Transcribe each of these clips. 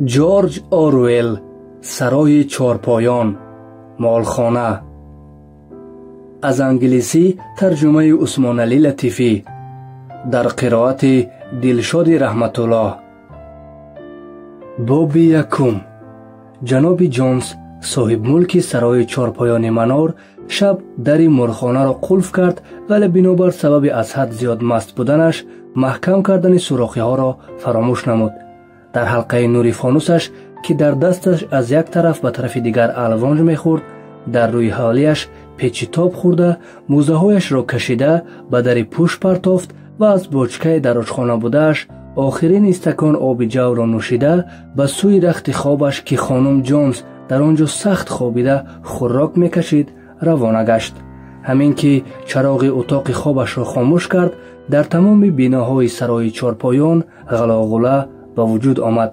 Ҷорҷ Оруэлл, Сарои чорпоён, молхона. Аз англисӣ тарҷумаи Усмоналӣ Латифӣ, дар қироати Дилшоди Раҳматуллоҳ. Боби якум. Ҷаноби Ҷонс, соҳибмулки сарои чорпоёни Манор, шаб дари мурғхонаро қулф кард, вале бинобар сабаби аз ҳад зиёд маст буданаш маҳкам кардани сурохиҳоро фаромӯш намуд. Дар ҳалқаи нури фонусаш, ки дар дасташ аз як тараф ба тарафи дигар алвонҷ мехӯрд, дар рӯи ҳавлияш печи тоб хӯрда, мӯзаҳояшро кашида ба дари пӯш партофт ва аз бочкаи дар ошхона будааш охирин истакон оби ҷавро нӯшида, ба сӯи рахти хобаш, ки хонум Ҷонс дар он ҷо сахт хобида хӯрок мекашид, равона гашт. Ҳамин ки чароғи утоқи хобашро хомӯш кард, дар тамоми биноҳои сарои чорпоён ғалоғула ба вуҷуд омад.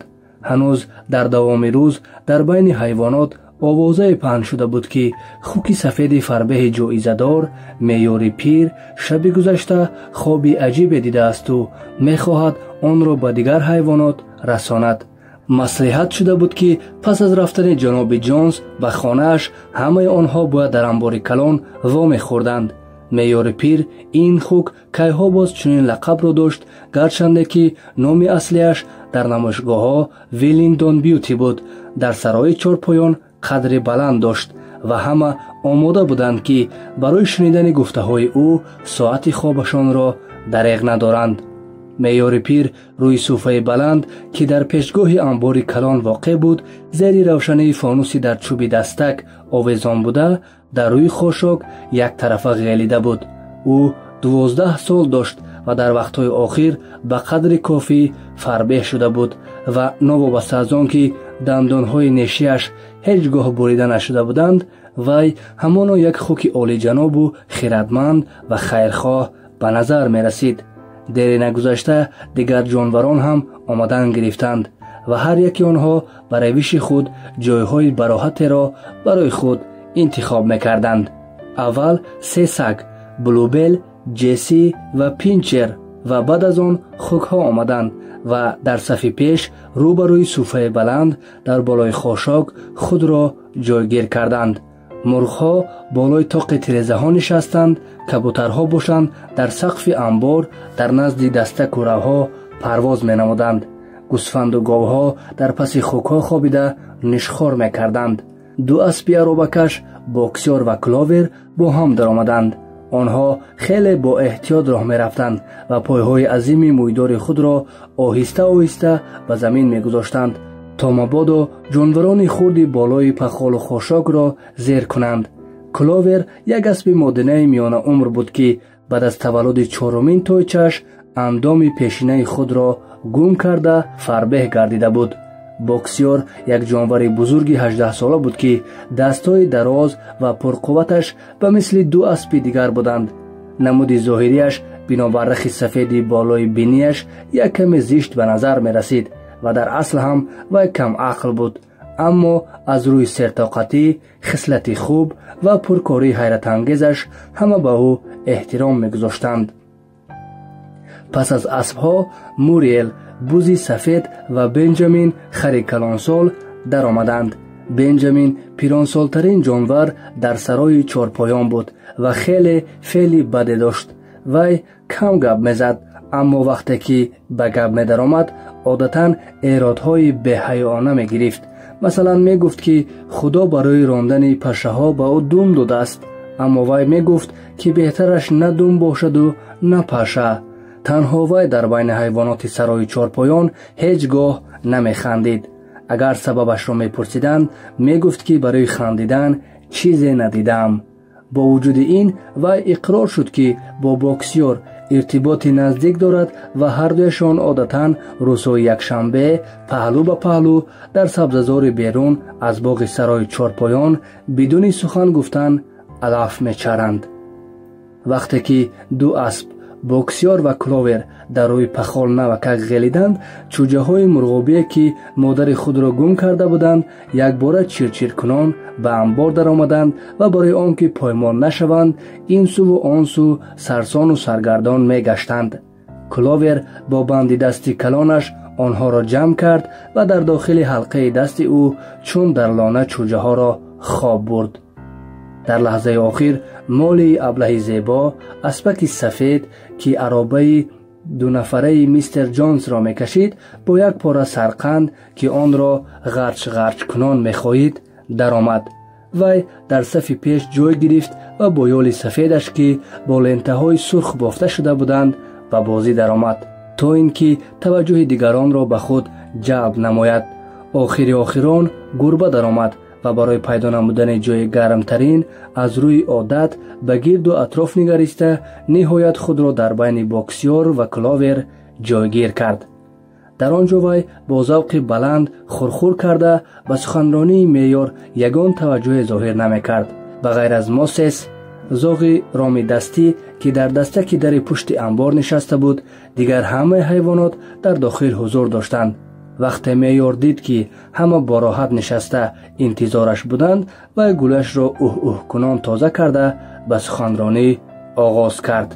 Ҳанӯз дар давоми рӯз дар байни ҳайвонот овозае паҳн шуда буд, ки хуки сафеди фарбеҳи ҷоизадор Меъёри Пир шаби гузашта хоби аҷибе дидаасту мехоҳад онро ба дигар ҳайвонот расонад. Маслиҳат шуда буд, ки пас аз рафтани ҷаноби Ҷонс ба хонааш ҳамаи онҳо бояд дар амбори калон вомехӯрданд. Меъёри Пир ин хук кайҳо боз чунин лақабро дошт, гарчанде ки номи аслиаш дар намоишгоҳҳо Веллингтон Бьюти буд, дар сарои чорпоён қадри баланд дошт ва ҳама омода буданд, ки барои шунидани гуфтаҳои ӯ соати хобашонро дареғ надоранд. Меъёри Пир рӯи суфаи баланд, ки дар пешгоҳи амбори калон воқеъ буд, зери равшании фонуси дар чӯби дастак овезон буда, дар рӯи хошок яктарафа ғелида буд. Ӯ 12 сол дошт ва дар вақтҳои охир ба қадри кофӣ фарбеҳ шуда буд ва новобаста аз он ки дандонҳои нешиаш ҳеҷ гоҳ бурида нашуда буданд, вай ҳамоно як хуки олиҷанобу хирадманд ва хайрхоҳ ба назар мерасид. Дере нагузашта дигар ҷонварон ҳам омадан гирифтанд ва ҳар яки онҳо ба равиши худ ҷойҳои бароҳатеро барои худ интихоб мекарданд. Аввал се саг Блубел, Ҷесси ва Пинчер ва баъд аз он хукҳо омаданд ва дар сафи пеш рӯ ба рӯи суфаи баланд дар болои хошок худро ҷойгир карданд. Мурғҳо болои тоқи тирезаҳо нишастанд, кабутарҳо бошанд дар сақфи амбор дар назди даста куравҳо парвоз менамуданд. Гӯсфанду говҳо дар паси хукҳо хобида нишхор мекарданд. Ду аспи аробакаш Боксёр ва Кловер бо ҳам даромаданд. Онҳо хеле бо эҳтиёт роҳ мерафтанд ва пойҳои азими мӯйдори худро оҳиста оҳиста ба замин мегузоштанд, то мабодо ҷонварони хурди болои пахолу хошокро зер кунанд. Кловер як аспи модинаи миёнаумр буд, ки баъд аз таваллуди чорумин тойчаш андоми пешинаи худро гум карда фарбеҳ гардида буд. Боксёр як ҷонвари бузурги 18сола буд, ки дастҳои дароз ва пурқувваташ ба мисли ду аспи дигар буданд. Намуди зоҳирияш бинобар рахи сафеди болои бинияш як каме зишт ба назар мерасид ва дар асл ҳам вай камақл буд, аммо аз рӯи сертоқатӣ, хислати хуб ва пуркории ҳайратангезаш ҳама ба ӯ эҳтиром мегузоштанд. Пас аз аспҳо Муриел, бузи сафед ва Бенҷамин, хари калонсол даромаданд. Бенҷамин пиронсолтарин ҷонвар дар сарои чорпоён буд ва хеле феъли баде дошт. Вай кам гап мезад, аммо вақте ки ба гап медаромад, одатан эродҳои беҳаёона мегирифт. Масалан, мегуфт, ки Худо барои рондани пашаҳо ба ӯ дум додааст, аммо вай мегуфт, ки беҳтараш на дум бошаду на паша. Танҳо вай дар байни ҳайвоноти сарои чорпоён ҳеҷ гоҳ намехандид. Агар сабабашро мепурсиданд, мегуфт, ки барои хандидан чизе надидам. Бо вуҷуди ин вай иқрор шуд, ки бо Боксёр иртиботи наздик дорад ва ҳардуяшон одатан рӯзҳои якшанбе паҳлӯ ба паҳлӯ дар сабзазори берун аз боғи сарои чорпоён бидуни сухан гуфтан алаф мечаранд. Вақте ки ду асп Боксёр ва Кловер дар рӯи пахол навакак ғелиданд, чӯҷаҳои мурғобие, ки модари худро гум карда буданд, якбора чирчиркунон ба амбор даромаданд ва барои он ки поймол нашаванд, ин суву он сӯ сарсону саргардон мегаштанд. Кловер бо банди дасти калонаш онҳоро ҷамъ кард ва дар дохили ҳалқаи дасти ӯ чун дар лона чӯҷаҳоро хоб бурд. Дар лаҳзаи охир Молли аблаҳи зебо, аспаки сафед, ки аробаи дунафараи мистер Ҷонсро мекашид, бо як пора сарқанд, ки онро ғарч-ғарчкунон мехоҳид, даромад. Вай дар сафи пеш ҷой гирифт ва бо ёли сафедаш, ки бо лентаҳои сурх бофта шуда буданд, ба бозӣ даромад, то ин ки таваҷҷӯҳи дигаронро ба худ ҷалб намояд. Охири охирон гурба даромад ва барои пайдо намудани ҷои гармтарин аз рӯи одат ба гирду атроф нигариста, ниҳоят худро дар байни Боксёр ва Кловер ҷойгир кард. Дар он ҷо вай бо завқи баланд хурхур карда ба суханронии меъёр ягон таваҷҷӯҳе зоҳир намекард. Ба ғайр аз Мосес, зоғи роми дастӣ, ки дар дастаки дари пушти амбор нишаста буд, дигар ҳамаи ҳайвонот дар дохил ҳузур доштанд. Вақте меъёр дид, ки ҳама бо роҳат нишаста интизораш буданд, вай гулашро уҳ-уҳкунон тоза карда ба суханронӣ оғоз кард.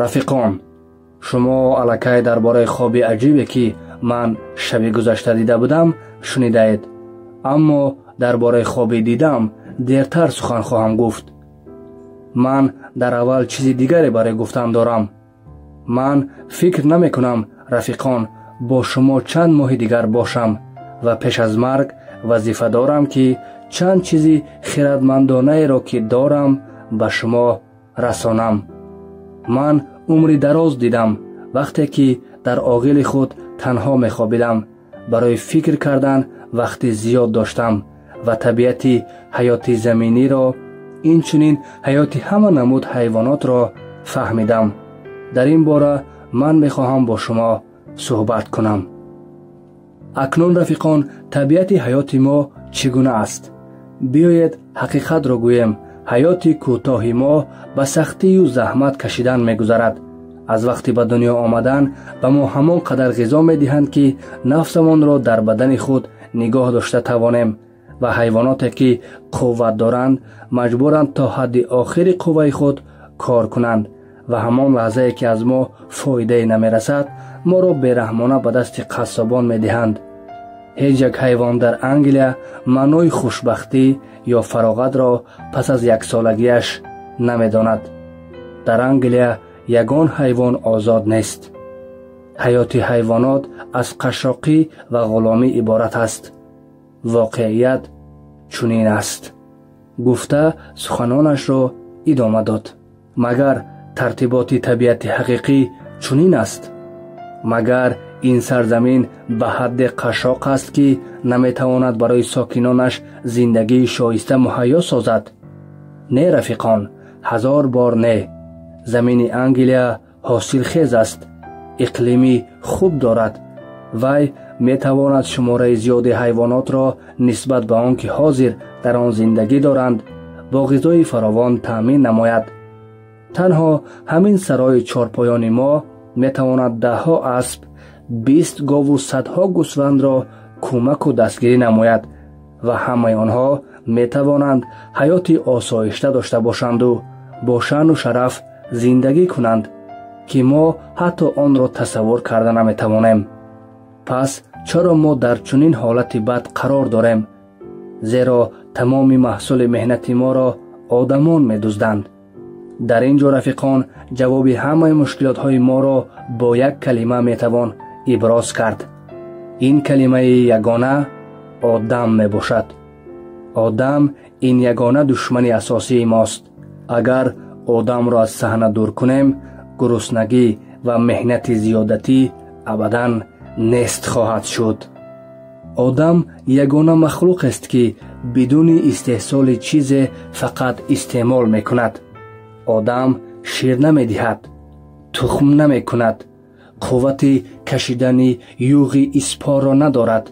Рафиқон, шумо аллакай дар бораи хоби аҷибе, ки ман шаби гузашта дида будам, шунидаед, аммо дар бораи хоби дидам дертар сухан хоҳам гуфт. Ман дар аввал чизи дигаре барои гуфтан дорам. Ман фикр намекунам, рафиқон, бо шумо чанд моҳи дигар бошам ва пеш аз марг вазифа дорам, ки чанд чизи хиратмандонаеро, ки дорам, ба шумо расонам. Ман умри дароз дидам. Вақте ки дар оғили худ танҳо мехобидам, барои фикр кардан вақти зиёд доштам ва табиати ҳаёти заминиро, инчунин ҳаёти ҳама намуд ҳайвонотро фаҳмидам. Дар ин бора ман мехоҳам бо шумо суҳбат кунам. Акнун, рафиқон, табиати ҳаёти мо чӣ гуна аст? Биёед ҳақиқатро гӯем. Ҳаёти кӯтоҳи мо ба сахтию заҳмат кашидан мегузарад. Аз вақти ба дунё омадан ба мо ҳамон қадар ғизо медиҳанд, ки нафсамонро дар бадани худ нигоҳ дошта тавонем, ва ҳайвоноте, ки қувват доранд, маҷбуранд то ҳадди охири қувваи худ кор кунанд ва ҳамон лаҳзае, ки аз мо фоидае намерасад, моро бераҳмона ба дасти қассобон медиҳанд. Ҳеҷ як ҳайвон дар Англия маънои хушбахтӣ ё фароғатро пас аз яксолагиаш намедонад. Дар Англия ягон ҳайвон озод нест. Ҳаёти ҳайвонот аз қашшоқӣ ва ғуломӣ иборат аст. Воқеият чунин аст, гуфта суханонашро идома дод. Магар тартиботи табиати ҳақиқӣ чунин аст? Магар ин сарзамин ба ҳадде қашшоқ аст, ки наметавонад барои сокинонаш зиндагии шоиста муҳайё созад? Не, рафиқон, ҳазор бор не. Замини Англия ҳосилхез аст, иқлими хуб дорад. Вай метавонад шумораи зиёди ҳайвонотро нисбат ба он ки ҳозир дар он зиндагӣ доранд, бо ғизои фаровон таъмин намояд. Танҳо ҳамин сарои чорпоёни мо метавонад даҳҳо асп, 20 гову садҳо гӯсфандро кӯмаку дастгирӣ намояд ва ҳамаи онҳо метавонанд ҳаёти осоишта дошта бошанду бо шаъну шараф зиндагӣ кунанд, ки мо ҳатто онро тасаввур карда наметавонем. Пас чаро мо дар чунин ҳолати бад қарор дорем? Зеро тамоми маҳсули меҳнати моро одамон медузданд. Дар ин ҷо, рафиқон, ҷавоби ҳамаи мушкилотҳои моро бо як калима метавон иброз кард. Ин калимаи ягона одам мебошад. Одам ин ягона душмани асосии мост. Агар одамро аз саҳна дур кунем, гуруснагӣ ва меҳнати зиёдатӣ абадан нест хоҳад шуд. Одам ягона махлуқест, ки бидуни истеҳсоли чизе фақат истеъмол мекунад. Одам шир намедиҳад, тухм намекунад, қуввати кашидани юғи испорро надорад,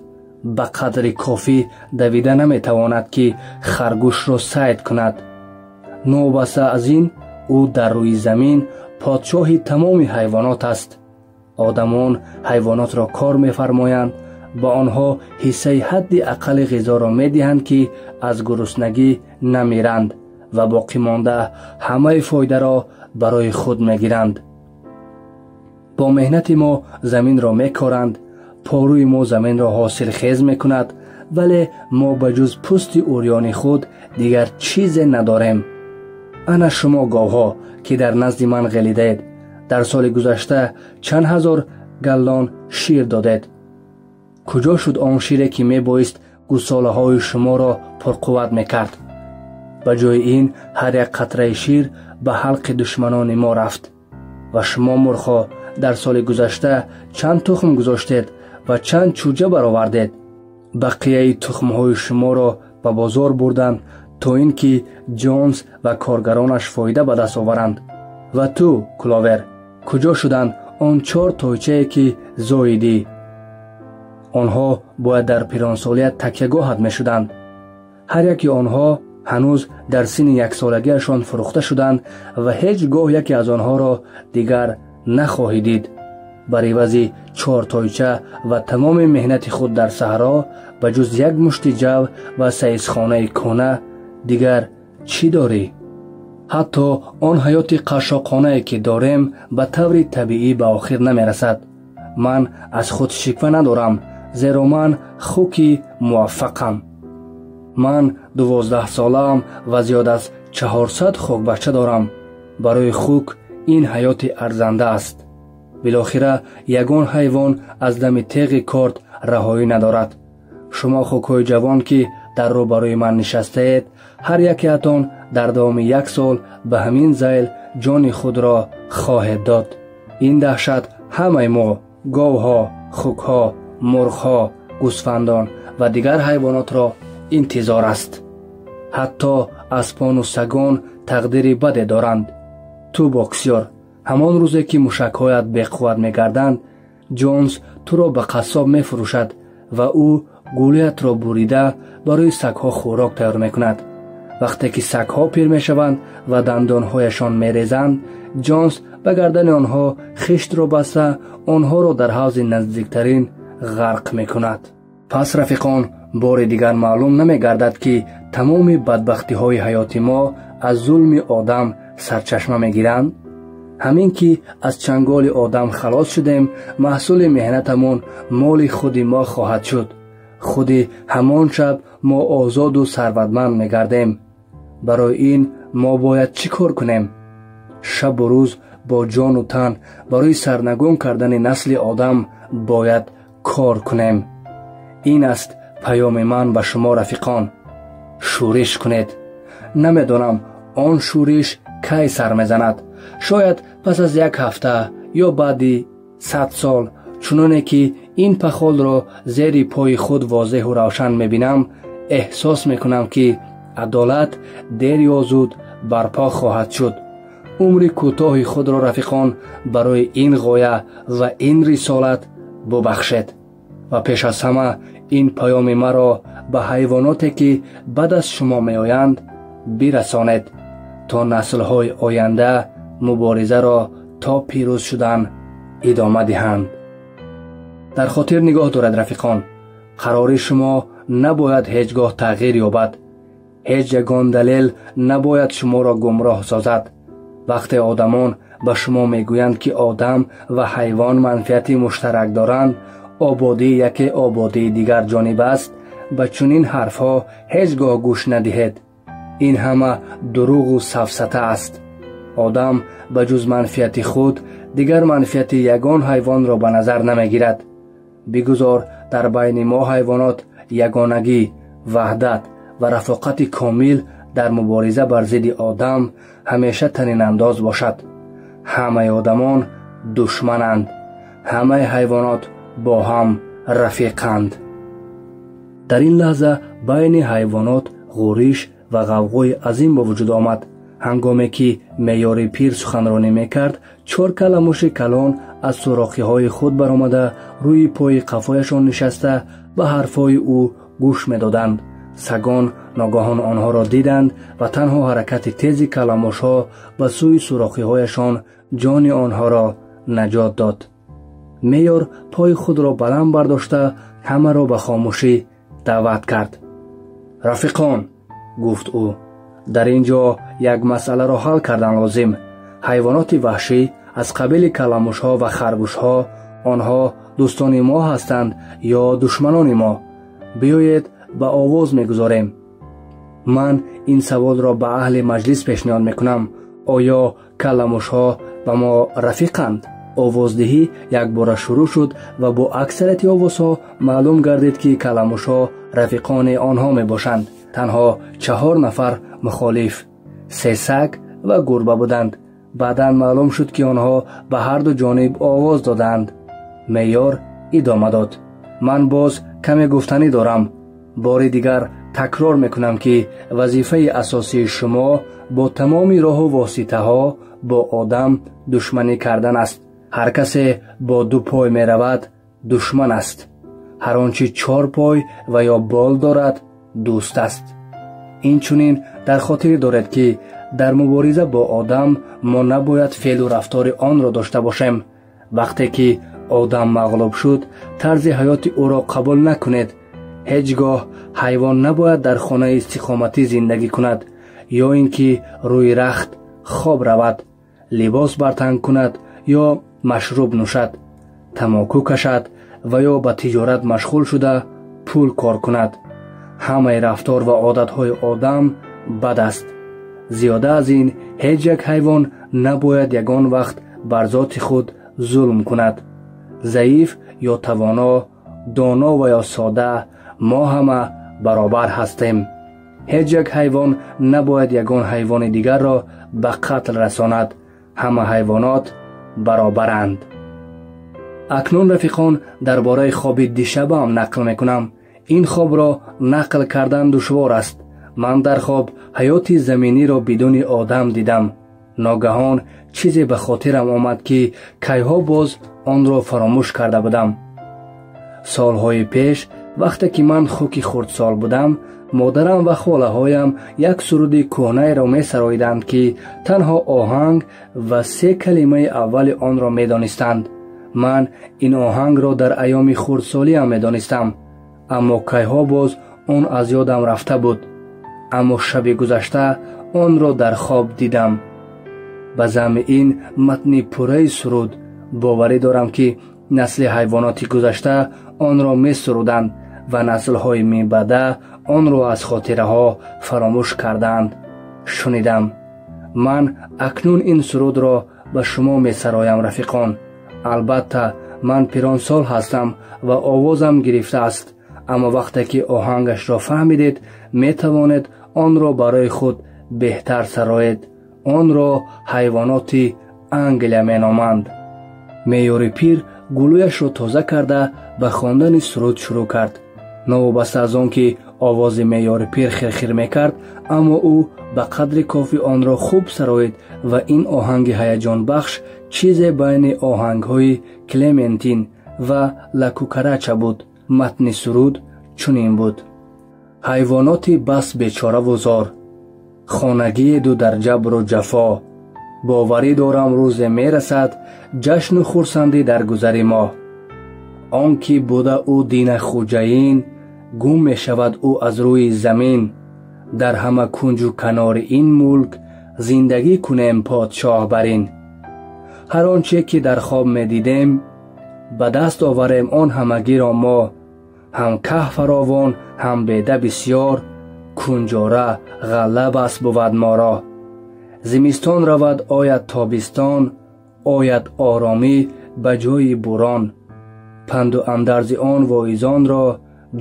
ба қадри кофӣ давида наметавонад, ки харгӯшро сайд кунад. Новобаста аз ин, ӯ дар рӯи замин подшоҳи тамоми ҳайвонот аст. Одамон ҳайвонотро кор мефармоянд, ба онҳо ҳиссаи ҳадди аққали ғизоро медиҳанд, ки аз гуруснагӣ намиранд, ва боқӣ монда ҳамаи фоидаро барои худ мегиранд. Бо меҳнати мо заминро мекоранд, порӯи мо заминро ҳосилхез мекунад, вале мо ба ҷуз пӯсти урёни худ дигар чизе надорем. Ана шумо говҳо, ки дар назди ман ғелидаед, дар соли гузашта чанд ҳазор галлон шир додед. Куҷо шуд он шире, ки мебоист гусолаҳои шуморо пурқувват мекард? Ба ҷои ин ҳар як қатраи шир ба ҳалқи душманони мо рафт. Ва шумо мурғҳо дар соли гузашта чанд тухм гузоштед ва чанд чӯҷа баровардед? Бақияи тухмҳои шуморо ба бозор бурданд, то ин ки Ҷонс ва коргаронаш фоида ба даст оваранд. Ва ту, Кловер, куҷо шуданд он 4 тойчае, ки зоидӣ? Онҳо бояд дар пиронсолият такягоҳат мешуданд. Ҳар яки онҳо ҳанӯз дар синни яксолагиашон фурӯхта шуданд ва ҳеҷ гоҳ яке аз онҳоро дигар нахоҳӣ дид. Бар ивази 4 тойча ва тамоми меҳнати худ дар саҳро, ба ҷуз як мушти ҷав ва саисхонаи кӯна дигар чӣ дорӣ? Ҳатто он ҳаёти қашшоқонае, ки дорем, ба таври табиӣ ба охир намерасад. Ман аз худ шиква надорам, зеро ман хуки муваффақам. Ман 12 солаам ва зиёд аз 400 хокбача дорам. Барои хук ин ҳаёти арзанда аст. Билохира ягон ҳайвон аз дами теғи корд раҳоӣ надорад. Шумо хукҳои ҷавон, ки дар рӯбарӯи ман нишастаед, ҳар якеатон дар давоми як сол ба ҳамин зайл ҷони худро хоҳед дод. Ин даҳшат ҳамаи мо, говҳо, хукҳо, мурғҳо, гӯсфандон ва дигар ҳайвонотро интизор аст. Ҳатто аспону сагон тақдири баде доранд. Ту, боксёр, ҳамон рӯзе ки мушакҳоят беқувват мегарданд, Ҷонс туро ба қассоб мефурӯшад ва ӯ гулиятро бурида барои сагҳо хӯрок тайёр мекунад. Вақте ки сагҳо пир мешаванд ва дандонҳояшон мерезанд, Ҷонс ба гардани онҳо хиштро баста онҳоро дар ҳавзи наздиктарин ғарқ мекунад. Пас, рафиқон, бори дигар маълум намегардад, ки тамоми бадбахтиҳои ҳаёти мо аз зулми одам сарчашма мегиранд. Ҳамин ки аз чанголи одам халос шудем, маҳсули меҳнатамон моли худи мо хоҳад шуд. Худи ҳамон шаб мо озоду сарватманд мегардем. Барои ин мо бояд чӣ кор кунем? Шабу рӯз бо ҷону тан барои сарнагун кардани насли одам бояд кор кунем. Ин аст паёми ман ба шумо, рафиқон. Шӯриш кунед. Намедонам он шӯриш кай сар мезанад. Шояд пас аз як ҳафта ё баъди 100 сол, чуноне ки ин пахолро зери пои худ возеҳу равшан мебинам, эҳсос мекунам, ки адолат дер ё зуд барпо хоҳад шуд. Умри кӯтоҳи худро, рафиқон, барои ин ғоя ва ин рисолат бубахшед. Ва пеш аз ҳама ин паёми маро ба ҳайвоноте, ки баъд аз шумо меоянд, бирасонед, то наслҳои оянда муборизаро то пирӯз шудан идома диҳанд. Дар хотир нигоҳ доред, рафиқон, қарори шумо набояд ҳеҷ гоҳ тағйир ёбад. Ҳеҷ ягон далел набояд шуморо гумроҳ созад. Вақте одамон ба шумо мегӯянд, ки одам ва ҳайвон манфиати муштарак доранд, ободии яке ободии дигар ҷониб аст, ба чунин ҳарфҳо ҳеҷ гоҳ гӯш надиҳед. Ин ҳама дурӯғу сафсата аст. Одам ба ҷуз манфиати худ дигар манфиати ягон ҳайвонро ба назар намегирад. Бигузор дар байни мо ҳайвонот ягонагӣ, ваҳдат ва рафоқати комил дар мубориза бар зидди одам ҳамеша танинандоз бошад. Ҳамаи одамон душмананд, ҳамаи ҳайвонот бо ҳам рафиқанд. Дар ин лаҳза байни ҳайвонот ғӯриш ва ғавғои азим ба вуҷуд омад. Ҳангоме ки меъёри пир суханронӣ мекард, 4 каламуши калон аз сурохиҳои худ баромада рӯи пои қафояшон нишаста ба ҳарфҳои ӯ гӯш медоданд. Сагон ногаҳон онҳоро диданд ва танҳо ҳаракати тези каламушҳо ба сӯи сурохиҳояшон ҷони онҳоро наҷот дод. Меъёр пои худро баланд бардошта ҳамаро ба хомӯшӣ даъват кард. Рафиқон, гуфт ӯ, дар ин ҷо як масъаларо ҳал кардан лозим. Ҳайвоноти ваҳшӣ аз қабили каламушҳо ва харгӯшҳо, онҳо дӯстони мо ҳастанд ё душманони мо? Биёед ба овоз мегузорем. Ман ин саволро ба аҳли маҷлис пешниҳод мекунам. Оё каламушҳо ба мо рафиқанд? Овоздиҳӣ якбора шурӯъ шуд ва бо аксарияти овозҳо маълум гардид, ки каламушҳо рафиқони онҳо мебошанд. Танҳо 4 нафар мухолиф, 3 саг ва гурба буданд. Баъдан маълум шуд, ки онҳо ба ҳар ду ҷониб овоз доданд. Меъёр идома дод. Ман боз каме гуфтанӣ дорам. Бори дигар такрор мекунам, ки вазифаи асосии шумо бо тамоми роҳу воситаҳо бо одам душманӣ кардан аст. Ҳар касе бо 2 пой меравад, душман аст. Ҳар он чи 4 пой ва ё бол дорад, дӯст аст. Инчунин дар хотир доред, ки дар мубориза бо одам мо набояд феълу рафтори онро дошта бошем. Вақте ки одам мағлуб шуд, тарзи ҳаёти ӯро қабул накунед. Ҳеҷ гоҳ ҳайвон набояд дар хонаи истиқоматӣ зиндагӣ кунад ё ин ки рӯи рахт хоб равад, либос бартан кунад ё машруб нӯшад, тамоку кашад ва ё ба тиҷорат машғул шуда пул кор кунад. Ҳамаи рафтор ва одатҳои одам бад аст. Зиёда аз ин ҳеҷ як ҳайвон набояд ягон вақт бар зоти худ зулм кунад. Заиф ё тавоно, доно ва ё сода, мо ҳама баробар ҳастем. Ҳеҷ як ҳайвон набояд ягон ҳайвони дигарро ба қатл расонад. Ҳама ҳайвонот баробаранд. Акнун рафиқон, дар бораи хоби дишабам нақл мекунам. Ин хобро нақл кардан душвор аст. Ман дар хоб ҳаёти заминиро бидуни одам дидам. Ногаҳон чизе ба хотирам омад, ки кайҳо боз онро фаромӯш карда будам. Солҳои пеш, вақте ки ман хуки хурдсол будам, модарам ва холаҳоям як суруди кӯҳнаеро месароиданд, ки танҳо оҳанг ва 3 калимаи аввали онро медонистанд. Ман ин оҳангро дар айёми хурдсолиам медонистам, аммо кайҳо боз он аз ёдам рафта буд. Аммо шаби гузашта онро дар хоб дидам. Ба замми ин матни пурраи суруд боварӣ дорам, ки насли ҳайвоноти гузашта онро месуруданд ва наслҳои минбаъда онро аз хотираҳо фаромӯш карданд. Шунидам. Ман акнун ин сурудро ба шумо месароям, рафиқон. Албатта, ман пиронсол ҳастам ва овозам гирифтааст, аммо вақте ки оҳангашро фаҳмидед, метавонед онро барои худ беҳтар сароед. Онро ҳайвоноти Англия меноманд. Меъёри пир гулӯяшро тоза карда ба хондани суруд шурӯъ кард. Новобаста аз он ки овози меъёри пир хирхир мекард, аммо ӯ ба қадри кофӣ онро хуб сароид ва ин оҳанги ҳаяҷонбахш чизе байни оҳангҳои Клементин ва Ла Кукарача буд. Матни суруд чунин буд: ҳайвоноти бас бечораву зор, хонагиеду дар ҷабру ҷафо, боварӣ дорам рӯзе мерасад ҷашну хурсандӣ дар гузари мо. Он ки буда ӯ дина хуҷаин, гум мешавад ӯ аз рӯи замин. Дар ҳама кунҷу канори ин мулк зиндагӣ кунем подшоҳ бар ин. Ҳар он че ки дар хоб медидем, ба даст оварем он ҳамагиро мо. Ҳам каҳ фаровон, ҳам беда бисёр, кунҷора ғалла бас бувад моро. Зимистон равад ояд тобистон, ояд оромӣ ба ҷои бурон. Панду андарзи он воизонро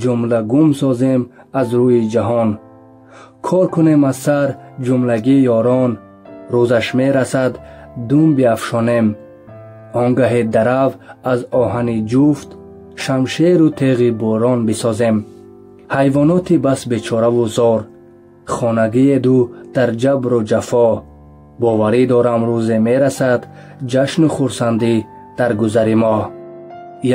ҷумла гум созем аз рӯи ҷаҳон. Кор кунем аз сар ҷумлагӣ ёрон, рӯзаш мерасад дум биафшонем. Он гаҳе дарав аз оҳани ҷуфт, шамшеру теғи борон бисозем. Ҳайвоноти бас бечораву зор, хонагиеду дар ҷабру ҷафо, боварӣ дорам рӯзе мерасад ҷашну хурсандӣ дар гузари мо.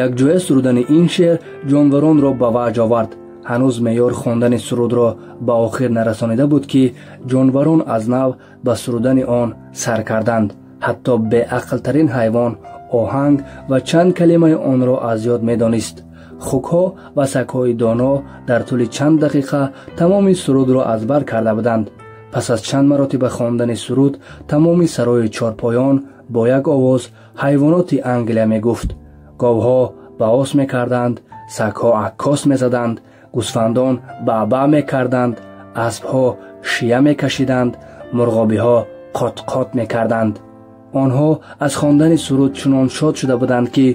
Якҷоя сурудани ин шеър ҷонваронро ба ваҷ овард. Ҳанӯз меъёр хондани сурудро ба охир нарасонида буд, ки ҷонварон аз нав ба сурудани он сар карданд. Ҳатто беақлтарин ҳайвон оҳанг ва чанд калимаи онро аз ёд медонист. Хукҳо ва сагҳои доно дар тӯли чанд дақиқа тамоми сурудро аз бар карда буданд. Пас аз чанд маротиба хондани суруд тамоми сарои чорпоён бо як овоз ҳайвоноти Англия мегуфт. Говҳо баос мекарданд, сагҳо аккос мезаданд, гӯсфандон баъба мекарданд, аспҳо шия мекашиданд, мурғобиҳо қот-қот мекарданд. Онҳо аз хондани суруд чунон шод шуда буданд, ки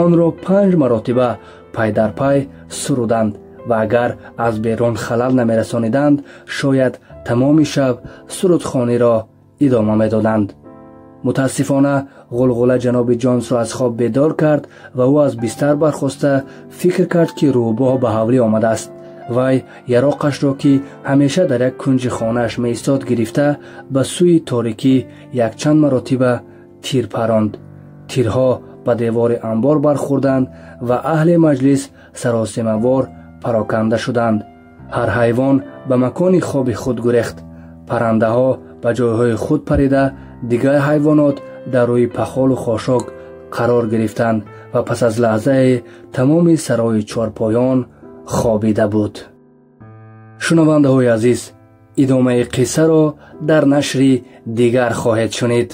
онро 5 маротиба пай дар пай суруданд ва агар аз берун халал намерасониданд, шояд тамоми шаб сурудхониро идома медоданд. Мутаассифона, ғулғула ҷаноби Ҷонсро аз хоб бедор кард ва ӯ аз бистар бархоста фикр кард, ки рӯбоҳ ба ҳавлӣ омадааст. Вай яроқашро, ки ҳамеша дар як кунҷи хонааш меистод, гирифта ба сӯи торикӣ якчанд маротиба тир паронд. Тирҳо ба девори амбор бархӯрданд ва аҳли маҷлис саросемавор пароканда шуданд. Ҳар ҳайвон ба макони хоби худ гурехт. Паррандаҳо ба ҷойҳои худ парида, дигар ҳайвонот дар рӯи пахолу хошок қарор гирифтанд ва пас аз лаҳзае тамоми сарои чорпоён хобида буд. Шунавандаҳои азиз, идомаи қиссаро дар нашри дигар хоҳед шунид.